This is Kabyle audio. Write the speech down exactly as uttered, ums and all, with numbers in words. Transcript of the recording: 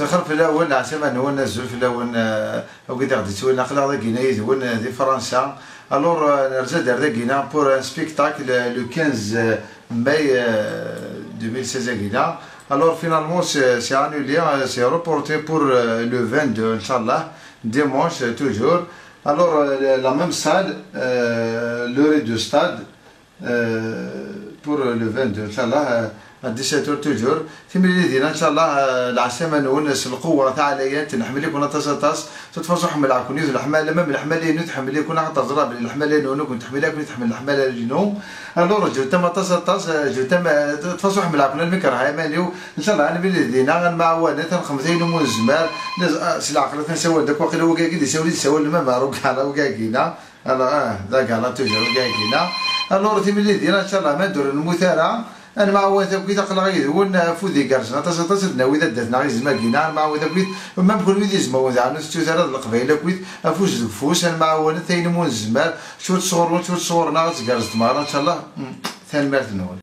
Xir fell-awen, lɛeslama-nwen, azul fell-awen, eh, a wid i ɣ-d-yettwalin, aql-aɣ dagina yid-wen, eh, di Fransa. Alors, eh, nerza-d ar dagina pour un spectacle, eh, le quinze mai, eh, deux mille seize agina. Alors, finalement, c'est, c'est annulé, eh, c'est reporté pour, eh, le vingt-deux, Inch'Allah, dimanche, eh, toujours. Alors, eh, la même salle, eh, le rez de stade, euh, pour le vingt-deux, Inch'Allah, euh, à dix-sept heures toujours. Timlilit dina, Inch'Allah, euh, lɛeslama-nwen, s lqewwa taɛlayant, nḥemmel-iken aṭas, aṭas. De toute façon, ḥemmleɣ-ken, d leḥmala, même leḥmala-inu tḥemmel-iken, ad teẓra belli leḥmala-inu, ur ken-tḥemmel ara, ken-tḥemmel leḥmala-inu. Alors, ǧǧemt-am aṭas, aṭas, euh, ǧǧemt-am, euh, de toute façon, ḥemmleɣ-ken, almi kerheɣ iman-iw. Inch'Allah, ad nmlilit dina, ad nemɛawan, ad nxedmet ayen umi nezmer. Nez-, ah, s leɛqel, ad ten-sawal-d akk, waqila wagi-agi d isawel, d isawel, ma meɛruk ɛla wagi-agi-na. Alors, ah, d agala toujours, wagi-agi-na. Alors, timlilit dina, Inch'Allah, ma d-ur nemmut ara, ad nemɛawan akkit, aql-aɣ yid-wen, afud igerrzen, aṭas, aṭas, ad nawi taddart-nneɣ izem-agi-na, ad nemɛawan akkit, ma d kunwi d izmawen, daɣen ur tettut ara d Leqbayel akkit, afus deg ufus, ad nemɛawan ayen umi nezmer, cwiṭ sɣur-wen, cwiṭ sɣur-neɣ, ad tgerrez tmeɣra, Inch'Allah. Mm,